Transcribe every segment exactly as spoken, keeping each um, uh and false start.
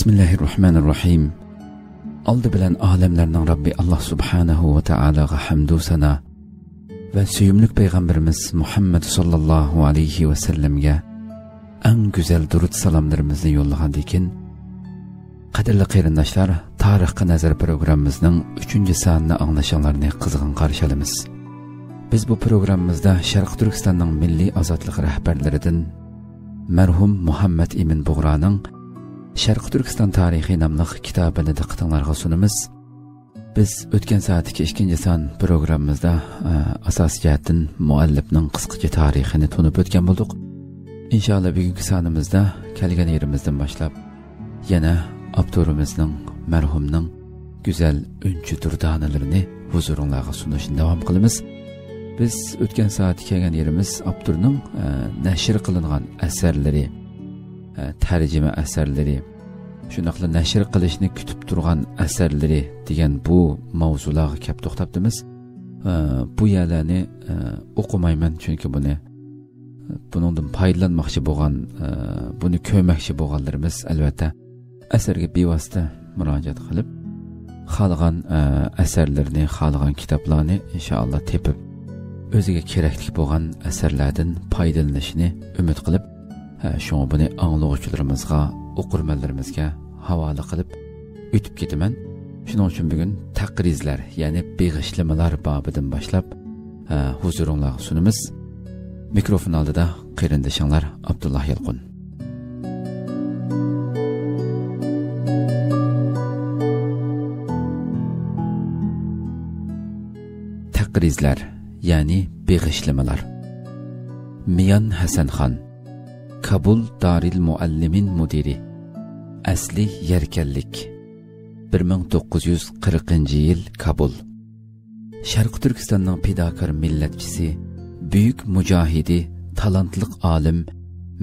بىسمىللاھىررەھمانىررەھىم. ئالدى بىلەن ئالەملەرنىڭ رەببى ئاللاھ سۇبھانەھۇ ۋە تائالاغا ھەمدۇ سانا ۋە سۆيۈملۈك پەيغەمبىرىمىز مۇھەممەد ساللاللاھۇ ئەلەيھى ۋەسەللەمگە ئەڭ گۈزەل دۇرۇت سالاملىرىمىزنى يوللىغاندىن كېيىن، قەدىرلىك قېرىنداشلار، تارىخقا نەزەر پروگراممىمىزنىڭ ئۈچىنچى سانىنى ئاڭلىشىڭلارنى قىزغىن قارشى ئالىمىز. بىز بۇ پروگراممىمىزدا شەرقىي تۈركىستاننىڭ مىللىي ئازادلىق رەھبەرلىرىدىن مەرھۇم مۇھەممەد ئىمىن بۇغرانىڭ شەرقىي تۈركىستان تارىخى ناملىق كىتابىنى دىققىتىڭلارغا سۇنىمىز. بىز ئۆتكەن سائەتتىكى ئىككىنچى سان پروگراممىمىزدا، ئە، ئاساسىي جەھەتتىن مۇئەللىپنىڭ قىسقىچە تارىخىنى تونۇپ ئۆتكەن بولدۇق. ئىنشائاللا، بۈگۈنكى سانىمىزدا كەلگەن يېرىمىزدىن باشلاپ يەنە ئاپتورىمىزنىڭ، مەرھۇمنىڭ گۈزەل ئۈنچە دۇردانىلىرىنى ھۇزۇرۇڭلارغا سۇنۇشنى داۋام قىلىمىز. بىز ئۆتكەن سائەتتە كەلگەن يېرىمىز ئاپتورنىڭ، ئە، نەشر قىلىنغان ئەسەرلىرى، ئە، تەرجىمە ئەسەرلىرى، شۇنداقلا نەشر قىلىشنى كۈتۈپ تۇرغان ئەسەرلىرى دېگەن بۇ ماۋزۇلارغا كەپ توختاپتىمىز. ئە، بۇ يەرلەرنى، ئە، ئوقۇمايمەن، چۈنكى بۇنى، بۇنىڭدىن پايدىلانماقچى بولغان، ئە، بۇنى كۆرمەكچى بولغانلىرىمىز، ئەلۋەتتە، ئەسەرگە بىۋاسىتە مۇراجىئەت قىلىپ، خالىغان، ئە، ئەسەرلىرىنى، خالىغان كىتابلارنى ئىنشائاللا تېپىپ، ئۆزىگە كېرەكلىك بولغان ئەسەرلەردىن پايدىلىنىشىنى ئۈمىد قىلىپ، ئە، شۇڭا بۇنى ئاڭلىغۇچىلىرىمىزغا، ئوقۇرمەنلىرىمىزگە ھاۋالە قىلىپ ئۆتۈپ كېتىمەن. شۇنىڭ ئۈچۈن بۈگۈن تەقرىزلەر، يەنى بېغىشلىمىلار بابىدىن باشلاپ، ئە، ھۇزۇرۇڭلارغا سۇنىمىز. مىكروفون ئالدىدا قېرىندىشىڭلار ئابدۇللا يالقۇن. تەقرىزلەر، يەنى بېغىشلىمىلار. مىيان ھەسەنخان، كابۇل دارىل مۇئەللىمىن مۇدىرى، ئەسلى يەركەنلىك، بىر مىڭ توققۇز يۈز قىرىقىنچى يىل، كابۇل. شەرقىي تۈركىستاننىڭ پىداكار مىللەتچىسى، بۈيۈك مۇجاھىدى، تالانتلىق ئالىم،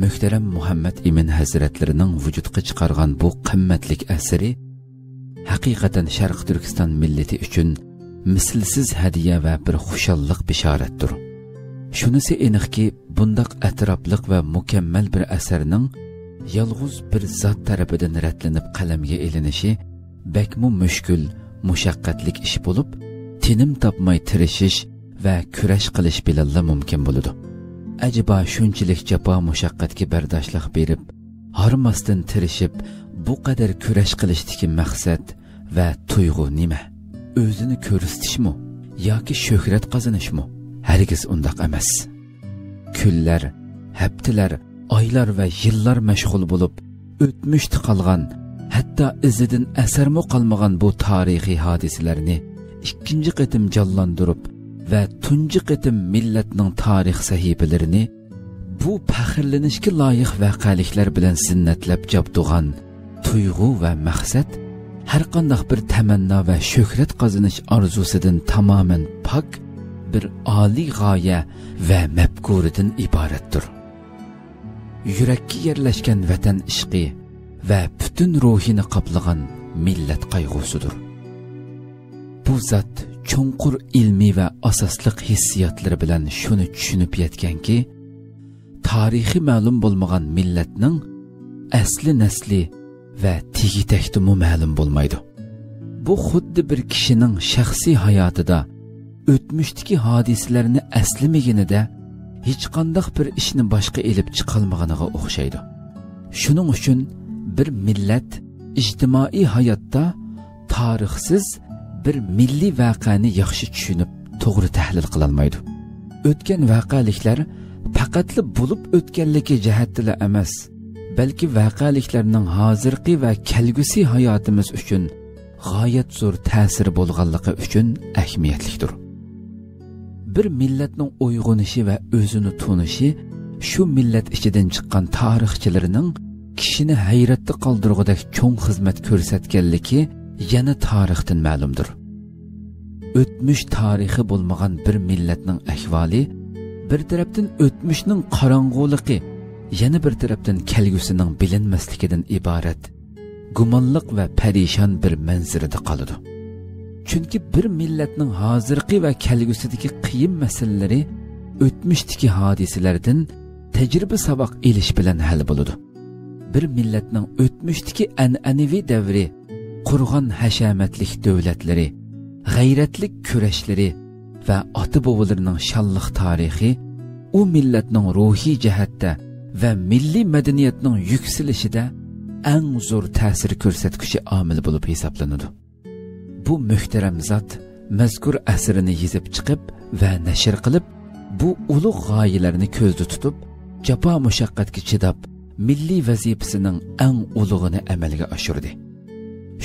مۆھتەرەم مۇھەممەد ئىمىن ھەزرەتلىرىنىڭ ۋۇجۇدقا چىقارغان بۇ قىممەتلىك ئەسىرى ھەقىقەتەن شەرقىي تۈركىستان مىللىتى ئۈچۈن مىسلىسىز ھەدىيە ۋە بىر خۇشاللىق بېشارەتتۇر. شۇنىسى ئېنىقكى، بۇنداق ئەتراپلىق ۋە مۇكەممەل بىر ئەسەرنىڭ يالغۇز بىر زات تەرىپىدىن رەتلىنىپ قەلەمگە ئېلىنىشى بەكمۇ مۈشكۈل، مۇشەققەتلىك ئىش بولۇپ، تىنىم تاپماي تىرىشىش ۋە كۈرەش قىلىش بىلەنلا مۇمكىن بولىدۇ. ئەجەبا شۇنچىلىك جاپا مۇشەققەتكە بەرداشلىق بېرىپ، ھارماستىن تىرىشىپ، بۇ قەدەر كۈرەش قىلىشتىكى مەقسەت ۋە تۇيغۇ نېمە؟ ئۆزىنى كۆرسىتىشمۇ ياكى شۆھرەت قازىنىشمۇ؟ ھەرگىز ئۇنداق ئەمەس. كۈنلەر، ھەپتىلەر، ئايلار ۋە يىللار مەشغۇل بولۇپ، ئۆتمۈشتە قالغان، ھەتتا ئىزىدىن ئەسەرمۇ قالمىغان بۇ تارىخىي ھادىسىلەرنى ئىككىنچى قېتىم جانلاندۇرۇپ ۋە تۇنجى قېتىم مىللەتنىڭ تارىخ سەھىپىلىرىنى بۇ پەخىرلىنىشكە لايىق ۋەقەلىكلەر بىلەن زىننەتلەپ جابدۇغان تۇيغۇ ۋە مەقسەت ھەرقانداق بىر تەمەننا ۋە شۆھرەت قازىنىش ئارزۇسىدىن تامامەن پاك بىر ئالىي غايە ۋە مەپكۇرىدىن ئىبارەتتۇر. يۈرەككە يەرلەشكەن ۋەتەن ئىشقى ۋە پۈتۈن روھىنى قاپلىغان مىللەت قايغۇسىدۇر. بۇ زات چوڭقۇر ئىلمىي ۋە ئاساسلىق ھېسسىياتلىرى بىلەن شۇنى چۈشىنىپ يەتكەنكى، تارىخى مەلۇم بولمىغان مىللەتنىڭ ئەسلى نەسلى ۋە تېگى-تەكتىمۇ مەلۇم بولمايدۇ. بۇ خۇددى بىر كىشىنىڭ شەخسىي ھاياتىدا ئۆتمۈشتىكى ھادىسىلەرنى ئەسلىمىگىنىدە ھېچقانداق بىر ئىشنى باشقا ئېلىپ چىقالمىغىنىغا ئوخشايدۇ. شۇنىڭ ئۈچۈن بىر مىللەت ئىجتىمائىي ھاياتتا تارىخسىز بىر مىللىي ۋەقەنى ياخشى چۈشىنىپ، توغرا تەھلىل قىلالمايدۇ. ئۆتكەن ۋەقەلىكلەر پەقەتلا بولۇپ ئۆتكەنلىكى جەھەتتىلا ئەمەس، بەلكى ۋەقەلىكلەرنىڭ ھازىرقى ۋە كەلگۈسى ھاياتىمىز ئۈچۈن غايەت زور تەسىرى بولغانلىقى ئۈچۈن ئەھمىيەتلىكتۇر. بىر مىللەتنىڭ ئويغىنىشى ۋە ئۆزىنى تونۇشى شۇ مىللەت ئىچىدىن چىققان تارىخچىلىرىنىڭ كىشىنى ھەيرەتتە قالدۇرغۇدەك چوڭ خىزمەت كۆرسەتكەنلىكى يەنە تارىختىن مەلۇمدۇر. ئۆتمۈش تارىخى بولمىغان بىر مىللەتنىڭ ئەھۋالى بىر تەرەپتىن ئۆتمۈشنىڭ قاراڭغۇلۇقى، يەنە بىر تەرەپتىن كەلگۈسىنىڭ بىلىنمەسلىكىدىن ئىبارەت گۇمانلىق ۋە پەرىشان بىر مەنزىرىدە قالىدۇ. چۈنكى بىر مىللەتنىڭ ھازىرقى ۋە كەلگۈسىدىكى قىيىن مەسىلىلىرى ئۆتمۈشتىكى ھادىسىلەردىن تەجرىبە ساۋاق ئېلىش بىلەن ھەل بولىدۇ. بىر مىللەتنىڭ ئۆتمۈشتىكى ئەنئەنىۋى دەۋرى، قۇرغان ھەشەمەتلىك دۆلەتلىرى، غەيرەتلىك كۈرەشلىرى ۋە ئاتا-بوۋىلىرىنىڭ شانلىق تارىخى ئۇ مىللەتنىڭ روھىي جەھەتتە ۋە مىللىي مەدەنىيەتنىڭ يۈكسىلىشىدە ئەڭ زور تەسىر كۆرسەتكۈچى ئامىل بولۇپ ھېسابلىنىدۇ. بۇ مۆھتەرەم زات مەزكۇر ئەسىرىنى يېزىپ چىقىپ ۋە نەشر قىلىپ، بۇ ئۇلۇغ غايىلەرنى كۆزدە تۇتۇپ، جاپا-مۇشەققەتكە چىداپ، مىللىي ۋەزىپىسىنىڭ ئەڭ ئۇلۇغىنى ئەمەلگە ئاشۇردى.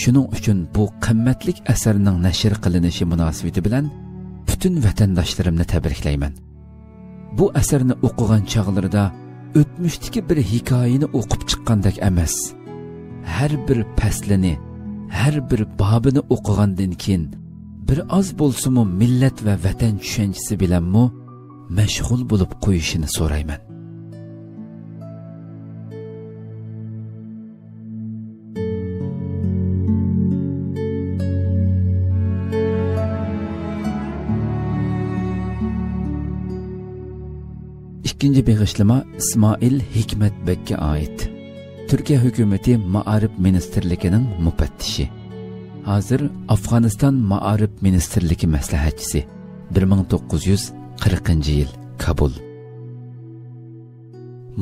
شۇنىڭ ئۈچۈن بۇ قىممەتلىك ئەسەرنىڭ نەشر قىلىنىشى مۇناسىۋىتى بىلەن پۈتۈن ۋەتەنداشلىرىمنى تەبرىكلەيمەن. بۇ ئەسەرنى ئوقۇغان چاغلىرىدا ئۆتمۈشتىكى بىر ھېكايىنى ئوقۇپ چىققاندەك ئەمەس. ھەر بىر پەسلىنى، ھەر بىر بابىنى ئوقۇغاندىن كېيىن، بىر ئاز بولسىمۇ مىللەت ۋە ۋەتەن چۈشەنچىسى بىلەنمۇ مەشغۇل بولۇپ قويۇشىنى سورايمەن. ئىككىنچى بېغىشلىما ئىسمائىل ھېكمەت بەگكە ئائىت. تۈركىيە ھۆكۈمىتى مائارىپ مىنىستىرلىكىنىڭ مۇپەتتىشى. ھازىر ئافغانىستان مائارىپ مىنىستىرلىكى مەسلىھەتچىسى. بىر مىڭ توققۇز يۈز قىرىقىنچى يىل، كابۇل.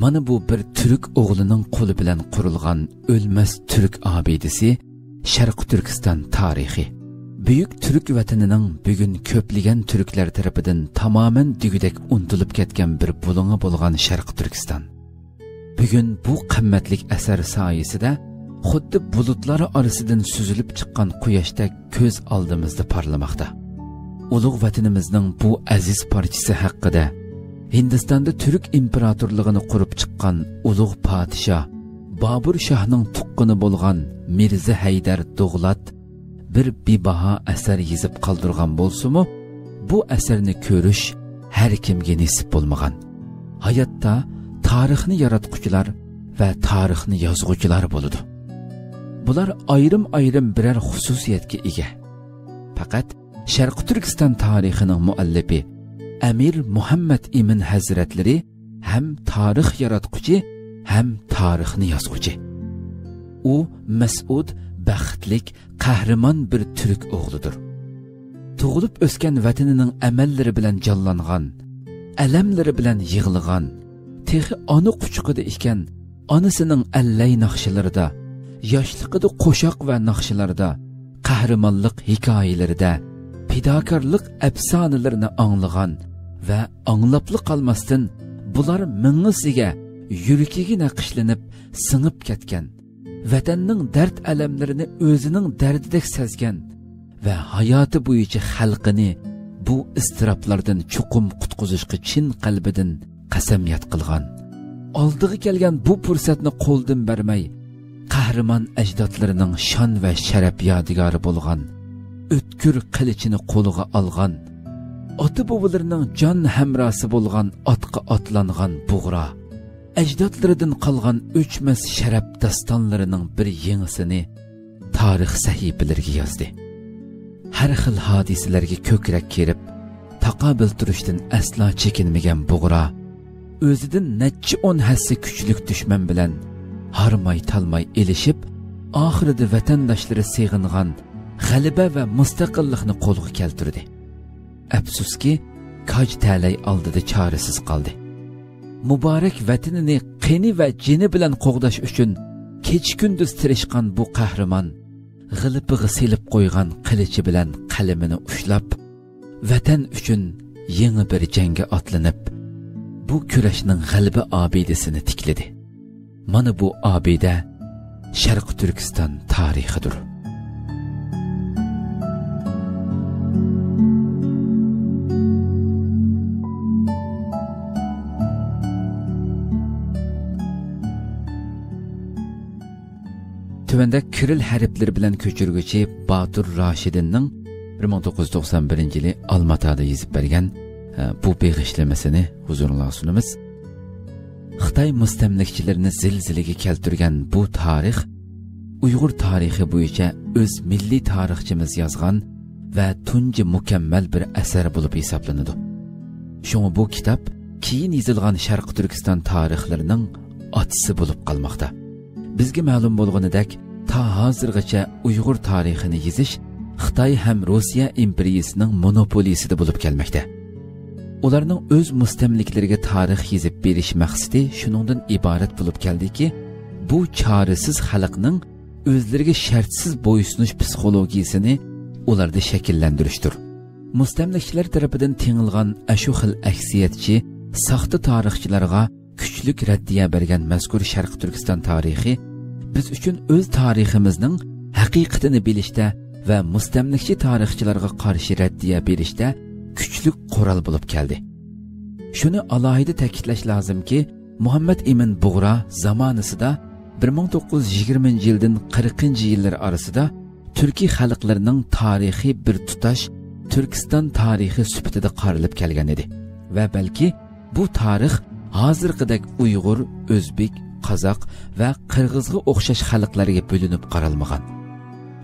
مانا بۇ بىر تۈرك ئوغلىنىڭ قولى بىلەن قۇرۇلغان ئۆلمەس تۈرك ئابىدىسى، شەرقىي تۈركىستان تارىخى. بۈيۈك تۈرك ۋەتىنىنىڭ بۈگۈن كۆپلىگەن تۈركلەر تەرىپىدىن تامامەن دېگۈدەك ئۇنتۇلۇپ كەتكەن بىر بۇلۇڭى بولغان شەرقىي تۈركىستان. بۈگۈن بۇ قىممەتلىك ئەسەر سايىسىدە خۇددى بۇلۇتلار ئارىسىدىن سۈزۈلۈپ چىققان قۇياشتەك كۆز ئالدىمىزدا پارلىماقتا. ئۇلۇغ ۋەتىنىمىزنىڭ بۇ ئەزىز پارچىسى ھەققىدە، ھىندىستاندا تۈرك ئىمپېراتورلۇقىنى قۇرۇپ چىققان ئۇلۇغ پادىشاھ بابۇر شاھنىڭ تۇغقىنى بولغان مىرزا ھەيدەر دوغلات بىر بىباھا ئەسەر يېزىپ قالدۇرغان بولسىمۇ، بۇ ئەسەرنى كۆرۈش ھەر كىمگە نېسىپ بولمىغان. ھاياتتا تارىخنى ياراتقۇچىلار ۋە تارىخنى يازغۇچىلار بولىدۇ. بۇلار ئايرىم-ئايرىم بىرەر خۇسۇسىيەتكە ئىگە. پەقەت شەرقىي تۈركىستان تارىخىنىڭ مۇئەللىپى ئەمىر مۇھەممەد ئىمىن ھەزرەتلىرى ھەم تارىخ ياراتقۇچى، ھەم تارىخنى يازغۇچى. ئۇ مەسئۇد، بەختلىك، قەھرىمان بىر تۈرك ئوغلىدۇر. تۇغۇلۇپ ئۆسكەن ۋەتىنىنىڭ ئەمەللىرى بىلەن جانلانغان، ئەلەملىرى بىلەن يىغلىغان، تېخى ئانا قۇچىقىدا ئىكەن، ئانىسىنىڭ ئەللەي ناخشىلىرىدا، ياشلىقىدا قوشاق ۋە ناخشىلاردا، قەھرىمانلىق ھېكايىلىرىدە، پىداكارلىق ئەپسانىلىرىنى ئاڭلىغان ۋە ئاڭلاپلا قالماستىن، بۇلار مېڭىسىگە، يۈرىكىگە نەقىشلىنىپ، سىڭىپ كەتكەن. ۋەتەننىڭ دەرد-ئەلەملىرىنى ئۆزىنىڭ دەردىدەك سەزگەن ۋە ھاياتى بويىچە خەلقىنى بۇ ئىزتىراپلاردىن چوقۇم قۇتقۇزۇشقا چىن قەلبىدىن قەسەمياد قىلغان. ئالدىغا كەلگەن بۇ پۇرسەتنى قولدىن بەرمەي، قەھرىمان ئەجدادلىرىنىڭ شان ۋە شەرەپ يادىكارى بولغان، ئۆتكۈر قىلىچىنى قولىغا ئالغان، ئاتا-بوۋىلىرىنىڭ جان ھەمراھسى بولغان ئاتقا ئاتلانغان بۇغرا، ئەجدادلىرىدىن قالغان ئۆچمەس شەرەپ داستانلىرىنىڭ بىر يېڭىسىنى تارىخ سەھىپىلىرىگە يازدى. ھەر خىل ھادىسىلەرگە كۆكرەك كېرىپ، تاقابىل تۇرۇشتىن ئەسلا چېكىنمىگەن بۇغرا، ئۆزىدىن نەچچە ئون ھەسسە كۈچلۈك دۈشمەن بىلەن ھارماي-تالماي ئېلىشىپ، ئاخىرىدا ۋەتەنداشلىرى سېغىنغان غەلىبە ۋە مۇستەقىللىقنى قولغا كەلتۈردى. ئەپسۇسكى، كاج تەلەي ئالدىدا چارىسىز قالدى. مۇبارەك ۋەتىنىنى قېنى ۋە جېنى بىلەن قوغداش ئۈچۈن كېچە-كۈندۈز تىرىشقان بۇ قەھرىمان، غىلىپىغا سېلىپ قويغان قىلىچى بىلەن قەلىمىنى ئۇشلاپ، ۋەتەن ئۈچۈن يېڭى بىر جەڭگە ئاتلىنىپ، بۇ كۈرەشنىڭ غەلىبە ئابىدىسىنى تىكلىدى. مانا بۇ ئابىدە شەرقىي تۈركىستان تارىخىدۇر. تۆۋەندە كىرىل ھەرپلىرى بىلەن كۆچۈرگۈچى باتۇر راشىدىننىڭ بىر مىڭ توققۇز يۈز توقسان بىرىنچى يىلى ئالماتادا يېزىپ بەرگەن، ئە، بۇ بېغىشلىمىسىنى ھۇزۇرۇڭلارغا سۇنىمىز. خىتاي مۇستەملىكىچىلىرىنى زىلزىلىگە كەلتۈرگەن بۇ تارىخ ئۇيغۇر تارىخى بويىچە ئۆز مىللىي تارىخچىمىز يازغان ۋە تۇنجى مۇكەممەل بىر ئەسەر بولۇپ ھېسابلىنىدۇ. شۇڭا بۇ كىتاب كېيىن يېزىلغان شەرقىي تۈركىستان تارىخلىرىنىڭ ئاتىسى بولۇپ قالماقتا. بىزگە مەلۇم بولغىنىدەك، تا ھازىرغىچە ئۇيغۇر تارىخىنى يېزىش خىتاي ھەم روسىيە ئىمپېرىيىسىنىڭ مونوپولىيىسىدە بولۇپ كەلمەكتە. ئۇلارنىڭ ئۆز مۇستەملىكىلىرىگە تارىخ يېزىپ بېرىش مەقسىتى شۇنىڭدىن ئىبارەت بولۇپ كەلدىكى، بۇ چارىسىز خەلقنىڭ ئۆزلىرىگە شەرتسىز بويسۇنۇش پسىخولوگىيىسىنى ئۇلاردا شەكىللەندۈرۈشتۇر. مۇستەملىكىچىلەر تەرىپىدىن تېڭىلغان ئاشۇ خىل ئەكسىيەتچى، ساختا تارىخچىلارغا كۈچلۈك رەددىيە بەرگەن مەزكۇر شەرقىي تۈركىستان تارىخى بىز ئۈچۈن ئۆز تارىخىمىزنىڭ ھەقىقىتىنى بىلىشتە ۋە مۇستەملىكىچى تارىخچىلارغا قارشى رەددىيە بېرىشتە كۈچلۈك قورال بولۇپ كەلدى. شۇنى ئالاھىدە تەكىتلەش لازىمكى، مۇھەممەد ئىمىن بۇغرا زامانىسىدا، بىر مىڭ توققۇز يۈز يىگىرمىنچى يىلدىن قىرىقىنچى يىللىرى ئارىسىدا تۈركىي خەلقلىرىنىڭ تارىخى بىر تۇتاش تۈركىستان تارىخى سۈپىتىدە قارىلىپ كەلگەن ئىدى ۋە بەلكى بۇ تارىخ ھازىرقىدەك ئۇيغۇر، ئۆزبېك، قازاق ۋە قىرغىزغا ئوخشاش خەلقلەرگە بۆلۈنۈپ قارالمىغان.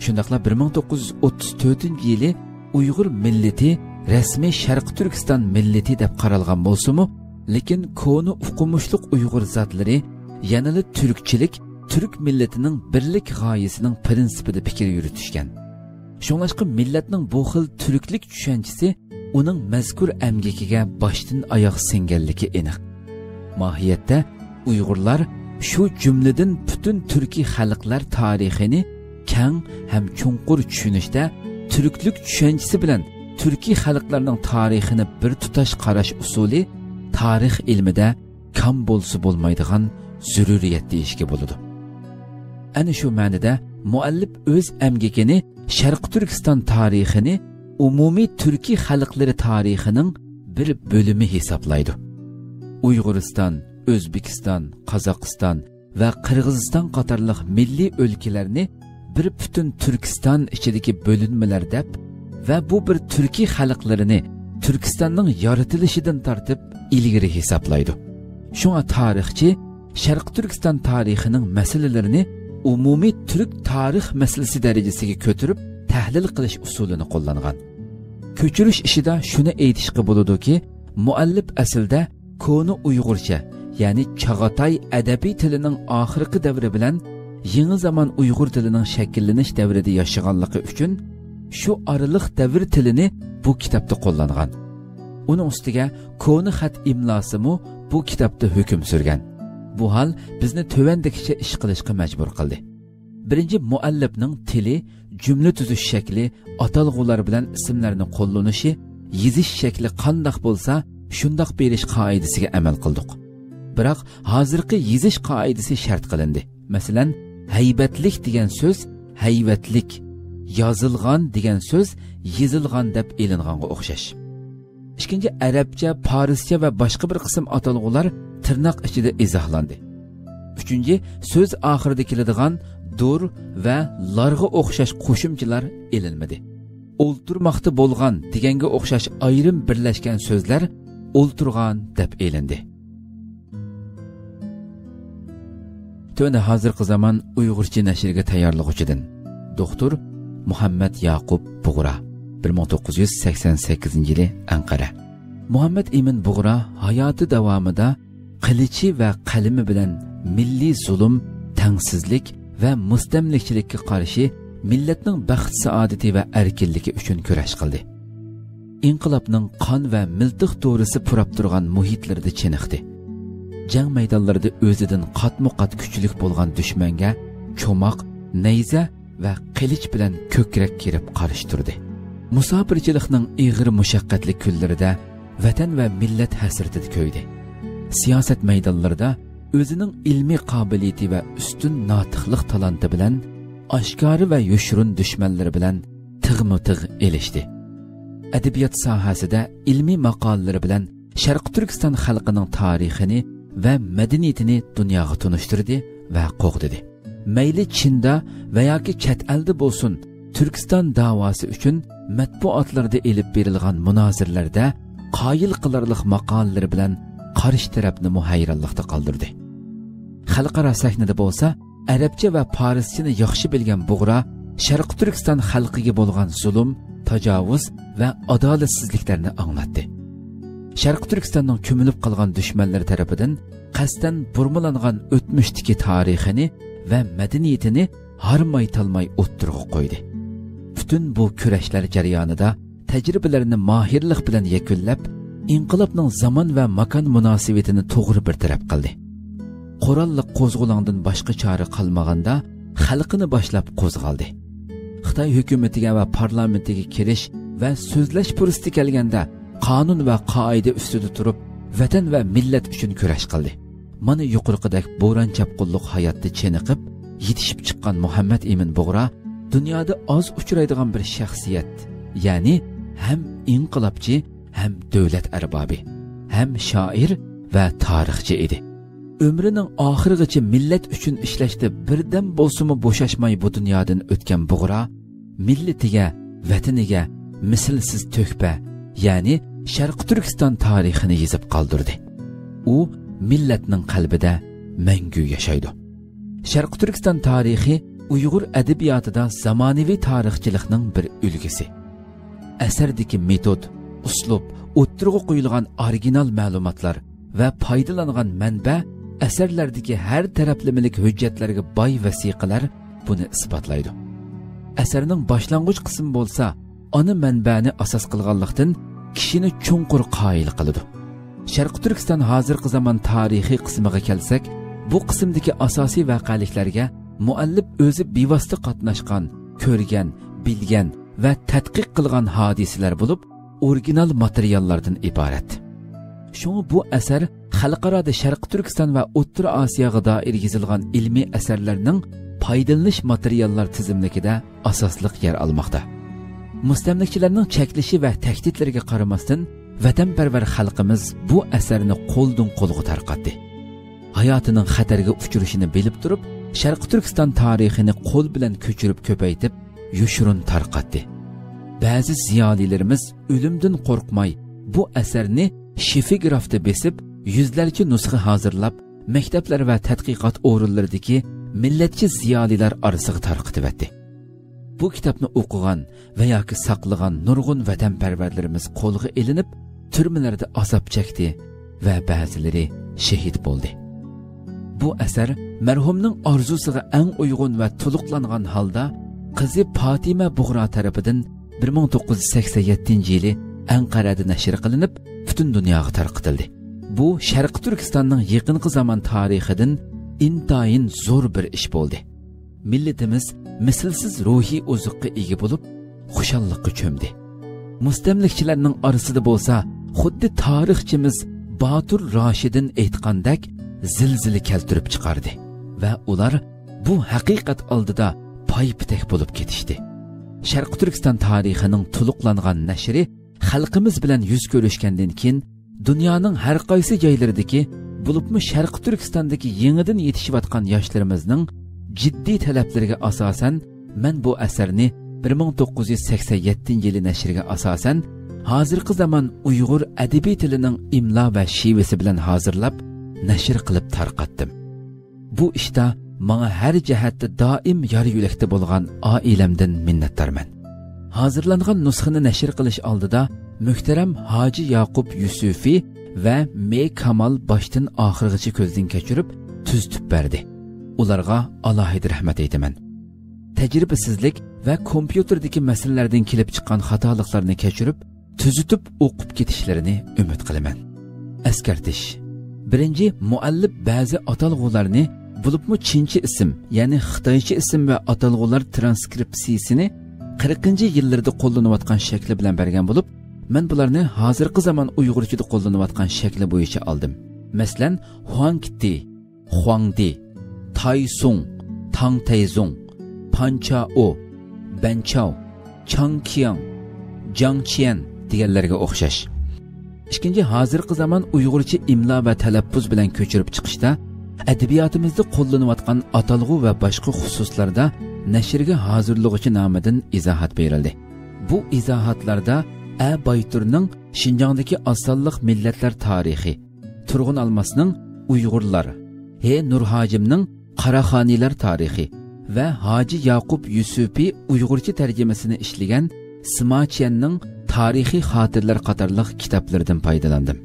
شۇنداقلا بىر مىڭ توققۇز يۈز ئوتتۇز تۆتىنچى يىلى ئۇيغۇر مىللىتى رەسمىي شەرقىي تۈركىستان مىللىتى دەپ قارالغان بولسىمۇ، لېكىن كونا ئوقۇمۇشلۇق ئۇيغۇر زاتلىرى يەنىلا تۈركچىلىك تۈرك مىللىتىنىڭ بىرلىك غايىسىنىڭ پىرىنسىپىدا پىكىر يۈرۈتۈشكەن. شۇڭلاشقا مىللەتنىڭ بۇ خىل تۈركلۈك چۈشەنچىسى ئۇنىڭ مەزكۇر ئەمگىكىگە باشتىن ئاياغ سىڭگەنلىكى ئېنىق. ماھىيەتتە ئۇيغۇرلار، شۇ جۈملىدىن پۈتۈن تۈركىي خەلقلەر تارىخىنى كەڭ ھەم چوڭقۇر چۈشىنىشتە تۈركلۈك چۈشەنچىسى بىلەن تۈركىي خەلقلەرنىڭ تارىخىنى بىر تۇتاش قاراش ئۇسۇلى تارىخ ئىلمىدە كام بولسا بولمايدىغان زۆرۈرىيەت دېيىشكە بولىدۇ. ئەنە شۇ مەنىدە مۇئەللىپ ئۆز ئەمگىكىنى شەرقىي تۈركىستان تارىخىنى ئومۇمىي تۈركىي خەلقلىرى تارىخىنىڭ بىر بۆلۈمى ھېسابلايدۇ. ئۇيغۇرىستان، ئۆزبېكىستان، قازاقىستان ۋە قىرغىزىستان قاتارلىق مىللىي ئۆلكىلەرنى بىر پۈتۈن تۈركىستان ئىچىدىكى بۆلۈنمىلەر دەپ ۋە بۇ بىر تۈركىي خەلقلىرىنى تۈركىستاننىڭ يارىتىلىشىدىن تارتىپ ئىلگىرى ھېسابلايدۇ. شۇڭا تارىخچى شەرقىي تۈركىستان تارىخىنىڭ مەسىلىلىرىنى ئومۇمىي تۈرك تارىخ مەسىلىسى دەرىجىسىگە كۆتۈرۈپ تەھلىل قىلىش ئۇسۇلىنى قوللانغان. كۆچۈرۈش ئىشىدا شۇنى ئېيتىشقا بولىدۇكى، مۇئەللىپ ئەسلىدە كونا ئۇيغۇرچە، يەنى چاغاتاي ئەدەبىي تىلىنىڭ ئاخىرقى دەۋرى بىلەن يېڭى زامان ئۇيغۇر تىلىنىڭ شەكىللىنىش دەۋرىدە ياشىغانلىقى ئۈچۈن، شۇ ئارىلىق دەۋر تىلىنى بۇ كىتابتا قوللانغان. ئۇنىڭ ئۈستىگە كونا خەت ئىملاسىمۇ بۇ كىتابتا ھۆكۈم سۈرگەن. بۇ ھال بىزنى تۆۋەندىكىچە ئىش قىلىشقا مەجبۇر قىلدى. بىرىنچى، مۇئەللىپنىڭ تىلى، جۈملە تۈزۈش شەكلى، ئاتالغۇلار بىلەن ئىسىملەرنى قوللىنىشى، يېزىش شەكلى قانداق بولسا، شۇنداق بېرىش قائىدىسىگە ئەمەل قىلدۇق. بىراق، ھازىرقى يېزىش قائىدىسى شەرت قىلىندى. مەسىلەن، ھەيبەتلىك دېگەن سۆز ھەيۋەتلىك، يازىلغان دېگەن سۆز يېزىلغان دەپ ئېلىنغانغا ئوخشاش. ئىككىنچى، ئەرەبچە، پارسچە ۋە باشقا بىر قىسىم ئاتالغۇلار تىرناق ئىچىدە ئىزاھلاندى. ئۈچىنچى، سۆز ئاخىرىدا كېلىدىغان دۇر ۋە لارغا ئوخشاش قوشۇمچىلار ئېلىنمىدى. ئولتۇرماقتا بولغان دېگەنگە ئوخشاش ئايرىم بىرلەشكەن سۆزلەر ئولتۇرغان دەپ ئېلىندى. تۆۋەندە ھازىرقى زامان ئۇيغۇرچە نەشرىگە تەييارلىغۇچىدىن، دوختۇر مۇھەممەد ياقۇپ بۇغرا، بىر مىڭ توققۇز يۈز سەكسەن سەككىزىنچى يىلى ئەنقەرە. مۇھەممەد ئىمىن بۇغرا ھاياتى داۋامىدا قىلىچى ۋە قەلىمى بىلەن مىللىي زۇلۇم، تەڭسىزلىك ۋە مۇستەملىكىچىلىككە قارشى مىللەتنىڭ بەخت-سائادىتى ۋە ئەركىنلىكى ئۈچۈن كۈرەش قىلدى. ئىنقىلابنىڭ قان ۋە مىلتىق دورىسى پۇراپ تۇرغان مۇھىتلىرىدا چېنىقتى. جەڭ مەيدانلىرىدا ئۆزىدىن قاتمۇ-قات كۈچلۈك بولغان دۈشمەنگە چوماق، نەيزە ۋە قىلىچ بىلەن كۆكرەك كېرىپ قارشى تۇردى. مۇساپىرچىلىقنىڭ ئېغىر مۇشەققەتلىك كۈنلىرىدە ۋەتەن ۋە مىللەت ھەسرىتىدە كۆيدى. سىياسەت مەيدانلىرىدا ئۆزىنىڭ ئىلمىي قابىلىيىتى ۋە ئۈستۈن ناتىقلىق تالانتى بىلەن ئاشكارا ۋە يوشۇرۇن دۈشمەنلىرى بىلەن تىغمۇ تىغ ئېلىشتى. ئەدەبىيات ساھەسىدە ئىلمىي ماقالىلىرى بىلەن شەرقىي تۈركىستان خەلقىنىڭ تارىخىنى ۋە مەدەنىيىتىنى دۇنياغا تونۇشتۇردى ۋە قوغدىدى. مەيلى چىندا ۋە ياكى چەت ئەلدە بولسۇن، تۈركىستان داۋاسى ئۈچۈن مەتبۇئاتلاردا ئېلىپ بېرىلغان مۇنازىرىلەردە قايىل قىلارلىق ماقالىلىرى بىلەن قارشى تەرەپنىمۇ ھەيرانلىقتا قالدۇردى. خەلقئارا سەھنىدە بولسا، ئەرەبچە ۋە پارسچىنى ياخشى بىلگەن بۇغرا شەرقىي تۈركىستان خەلقىگە بولغان زۇلۇم، تاجاۋۇز ۋە ئادالەتسىزلىكلەرنى ئاڭلاتتى. شەرقىي تۈركىستاننىڭ كۆمۈلۈپ قالغان دۈشمەنلىرى تەرىپىدىن قەستەن بۇرمىلانغان ئۆتمۈشتىكى تارىخىنى ۋە مەدەنىيىتىنى ھارماي-تالماي ئوتتۇرىغا قويدى. پۈتۈن بۇ كۈرەشلەر جەريانىدا تەجرىبىلەرنى ماھىرلىق بىلەن يەكۈنلەپ، ئىنقىلابنىڭ زامان ۋە ماكان مۇناسىۋىتىنى توغرا بىر تەرەپ قىلدى. قوراللىق قوزغىلاڭدىن باشقا چارە قالمىغاندا، خەلقىنى باشلاپ قوزغالدى. خىتاي ھۆكۈمىتىگە ۋە پارلامېنتىگە كىرىش ۋە سۆزلەش پۇرسىتى كەلگەندە، قانۇن ۋە قائىدە ئۈستىدە تۇرۇپ، ۋەتەن ۋە مىللەت ئۈچۈن كۈرەش قىلدى. مانا يۇقىرىقىدەك بوران-چاپقۇنلۇق ھاياتتا چېنىقىپ، يېتىشىپ چىققان مۇھەممەد ئىمىن بۇغرا دۇنيادا ئاز ئۇچرايدىغان بىر شەخسىيەت، يەنى ھەم ئىنقىلابچى، ھەم دۆلەت ئەربابى، ھەم شائىر ۋە تارىخچى ئىدى. ئۆمرىنىڭ ئاخىرىغىچە مىللەت ئۈچۈن ئىشلەشتە بىردەم بولسىمۇ بوشاشماي بۇ دۇنيادىن ئۆتكەن بۇغرا مىللىتىگە، ۋەتىنىگە مىسلىسىز تۆھپە، يەنى شەرقىي تۈركىستان تارىخىنى يېزىپ قالدۇردى. ئۇ مىللەتنىڭ قەلبىدە مەڭگۈ ياشايدۇ. شەرقىي تۈركىستان تارىخى ئۇيغۇر ئەدەبىياتىدا زامانىۋى تارىخچىلىقنىڭ بىر ئۈلگىسى. ئەسەردىكى مېتود، ئۇسلۇب، ئوتتۇرىغا قويۇلغان ئورىگىنال مەلۇماتلار ۋە پايدىلانغان مەنبە، ئەسەرلەردىكى ھەر تەرەپلىمىلىك ھۆججەتلەرگە باي ۋەسىقىلەر بۇنى ئىسپاتلايدۇ. ئەسەرنىڭ باشلانغۇچ قىسمى بولسا ئانا مەنبەنى ئاساس قىلغانلىقتىن، كىشىنى چوڭقۇر قايىل قىلىدۇ. شەرقىي تۈركىستان ھازىرقى زامان تارىخىي قىسمىغا كەلسەك، بۇ قىسىمدىكى ئاساسىي ۋەقەلىكلەرگە مۇئەللىپ ئۆزى بىۋاسىتە قاتناشقان، كۆرگەن، بىلگەن ۋە تەتقىق قىلغان ھادىسىلەر بولۇپ، ئورىگىنال ماتېرىياللاردىن ئىبارەت. شۇڭا بۇ ئەسەر خەلقئارادا شەرقىي تۈركىستان ۋە ئوتتۇرا ئاسىياغا دائىر يېزىلغان ئىلمىي ئەسەرلەرنىڭ پايدىلىنىش ماتېرىياللار تىزىملىكىدە ئاساسلىق يەر ئالماقتا. مۇستەملىكىچىلەرنىڭ چەكلىشى ۋە تەھدىتلىرىگە قارىماستىن، ۋەتەنپەرۋەر خەلقىمىز بۇ ئەسەرنى قولدىن قولغا تارقاتتى. ھاياتىنىڭ خەتەرگە ئۇچرىشىنى بىلىپ تۇرۇپ، شەرقىي تۈركىستان تارىخىنى قول بىلەن كۆچۈرۈپ كۆپەيتىپ، يوشۇرۇن تارقاتتى. بەزى زىيالىيلىرىمىز ئۆلۈمدىن قورقماي، بۇ ئەسەرنى شېفىگرافتا بېسىپ، يۈزلەرچە نۇسخا ھازىرلاپ، مەكتەپلەر ۋە تەتقىقات ئورۇنلىرىدىكى مىللەتچى زىيالىيلار ئارىسىغا تارقىتىۋەتتى. بۇ كىتابنى ئوقۇغان ۋە ياكى ساقلىغان نۇرغۇن ۋەتەنپەرۋەرلىرىمىز قولغا ئېلىنىپ، تۈرمىلەردە ئازاب چەكتى ۋە بەزىلىرى شېھىت بولدى. بۇ ئەسەر مەرھۇمنىڭ ئارزۇسىغا ئەڭ ئۇيغۇن ۋە تولۇقلانغان ھالدا قىزى پاتىمە بۇغرا تەرىپىدىن بىر مىڭ توققۇز يۈز سەكسەن يەتتىنچى يىلى ئەنقەرەدە نەشر قىلىنىپ، پۈتۈن دۇنياغا تارقىتىلدى. بۇ شەرقىي تۈركىستاننىڭ يېقىنقى زامان تارىخىدىن ئىنتايىن زور بىر ئىش بولدى. مىللىتىمىز مىسلىسىز روھىي ئوزۇققا ئىگە بولۇپ، خۇشاللىققا چۆمدى. مۇستەملىكىچىلەرنىڭ ئارىسىدا بولسا، خۇددى تارىخچىمىز باتۇر راشىدىن ئېيتقاندەك، زىلزىلە كەلتۈرۈپ چىقاردى ۋە ئۇلار بۇ ھەقىقەت ئالدىدا پايپىتەك بولۇپ كېتىشتى. شەرقىي تۈركىستان تارىخىنىڭ تولۇقلانغان نەشرى خەلقىمىز بىلەن يۈز كۆرۈشكەندىن كېيىن، دۇنيانىڭ ھەر قايسى جايلىرىدىكى، بولۇپمۇ شەرقىي تۈركىستاندىكى يېڭىدىن يېتىشىۋاتقان ياشلىرىمىزنىڭ جىددىي تەلەپلىرىگە ئاساسەن، مەن بۇ ئەسەرنى بىر مىڭ توققۇز يۈز سەكسەن يەتتىنچى يىلى نەشرىگە ئاساسەن، ھازىرقى زامان ئۇيغۇر ئەدەبىي تىلىنىڭ ئىملا ۋە شېۋىسى بىلەن ھازىرلاپ، نەشر قىلىپ تارقاتتىم. بۇ ئىشتا ماڭا ھەر جەھەتتە دائىم يار يۆلەكتە بولغان ئائىلەمدىن مىننەتدارمەن. ھازىرلانغان نۇسخىنى نەشر قىلىش ئالدىدا مۆھتەرەم ھاجى ياقۇپ يۈسۈفى ۋە مې كامال باشتىن ئاخىرغىچە كۆزدىن كەچۈرۈپ، تۈزىتىپ بەردى. ئۇلارغا ئالاھىدە رەھمەت ئېيتىمەن. تەجرىبىسىزلىك ۋە كومپيۇتېردىكى مەسىلىلەردىن كېلىپ چىققان خاتالىقلارنى كەچۈرۈپ، تۈزىتىپ ئوقۇپ كېتىشلىرىنى ئۈمىد قىلىمەن. ئەسكەرتىش. بىرىنچى، مۇئەللىپ بەزى ئاتالغۇلارنى، بولۇپمۇ چىنچى ئىسىم، يەنى خىتايچە ئىسىم ۋە ئاتالغۇلار ترانسكرىپسىيىسىنى قىرىقىنچى يىللىرىدا قوللىنىۋاتقان شەكلى بىلەن بەرگەن بولۇپ، مەن بۇلارنى ھازىرقى زامان ئۇيغۇرچىدا قوللىنىۋاتقان شەكلى بويىچە ئالدىم. مەسىلەن، ھۇاڭكىتى، خۇاڭدى، تايسۇڭ، تاڭتەيزۇڭ، پانچائو، بەنچاۋ، چاڭكياڭ، جاڭچيەن دېگەنلەرگە ئوخشاش. ئىككىنچى، ھازىرقى زامان ئۇيغۇرچە ئىملا ۋە تەلەپپۇز بىلەن كۆچۈرۈپ چىقىشتا ئەدەبىياتىمىزدا قوللىنىۋاتقان ئاتالغۇ ۋە باشقا خۇسۇسلاردا نەشرگە ھازىرلىغۇچى نامىدىن ئىزاھات بېرىلدى. بۇ ئىزاھاتلاردا ئە بايتۇرنىڭ شىنجاڭدىكى ئاز سانلىق مىللەتلەر تارىخى، تۇرغۇن ئالماسنىڭ ئۇيغۇرلار، ھې نۇرھاجىمنىڭ قاراخانىيلار تارىخى ۋە ھاجى ياقۇپ يۈسۈپى ئۇيغۇرچە تەرجىمىسىنى ئىشلىگەن سىماچيەننىڭ تارىخىي خاتىرىلەر قاتارلىق كىتابلىرىدىن پايدىلاندىم.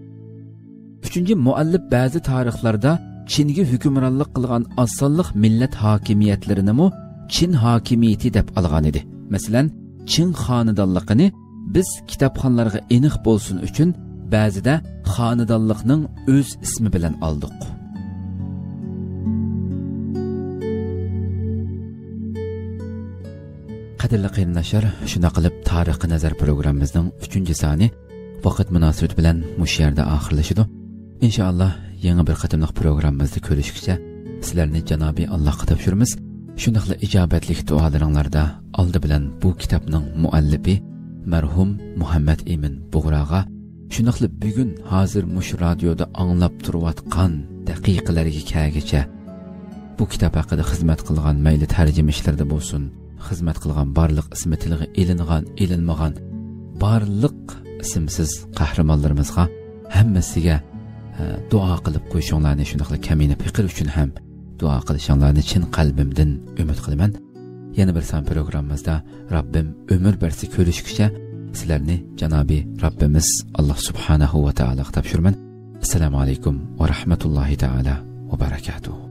ئۈچىنچى، مۇئەللىپ بەزى تارىخلاردا چىنگە ھۆكۈمرانلىق قىلغان ئاز سانلىق مىللەت ھاكىمىيەتلىرىنىمۇ چىن ھاكىمىيىتى دەپ ئالغانىدى. مەسىلەن، چىڭ خانىدانلىقىنى بىز كىتابخانلارغا ئېنىق بولسۇن ئۈچۈن بەزىدە خانىدانلىقنىڭ ئۆز ئىسمى بىلەن ئالدۇق. قەدىرلىك قېرىنداشلار، شۇنداق قىلىپ تارىخقا نەزەر پروگراممىمىزنىڭ ئۈچىنچى سانى ۋاقىت مۇناسىۋىتى بىلەن مۇشۇ يەردە ئاخىرلىشىدۇ. ئىنشائاللا، يېڭى بىر قېتىملىق پروگراممىمىزدا كۆرۈشكىچە سىلەرنى جانابى ئاللاھقا تاپشۇرىمىز. شۇنداقلا ئىجابەتلىك دۇئالىرىڭلاردا ئالدى بىلەن بۇ كىتابنىڭ مۇئەللىپى مەرھۇم مۇھەممەد ئىمىن بۇغراغا، شۇنداقلا بۈگۈن ھازىر مۇشۇ رادىيودا ئاڭلاپ تۇرۇۋاتقان دەقىقىلەرگە كەلگىچە بۇ كىتاب ھەققىدە خىزمەت قىلغان، مەيلى تەرجىمە ئىشلىرىدا بولسۇن، خىزمەت قىلغان بارلىق ئىسمى تىلغا ئېلىنغان، ئېلىنمىغان بارلىق ئىسىمسىز قەھرىمانلىرىمىزغا ھەممىسىگە، ئە، دۇئا قىلىپ قويۇشۇڭلارنى، شۇنداقلا كەمىنە پېقىر ئۈچۈن ھەم دۇئا قىلىشىڭلارنى چىن قەلبىمدىن ئۈمىد قىلىمەن. يەنە بىر سان پروگراممىمىزدا رەببىم ئۆمۈر بەرسە كۆرۈشكىچە سىلەرنى جانابى رەببىمىز ئاللاھ سۇبھانەھۇ ۋە تائالاغا تاپشۇرىمەن. ئەسسالامۇ ئەلەيكۇم ۋە رەھمەتۇللاھى تائالا ۋە بەرەكاتۇھۇ.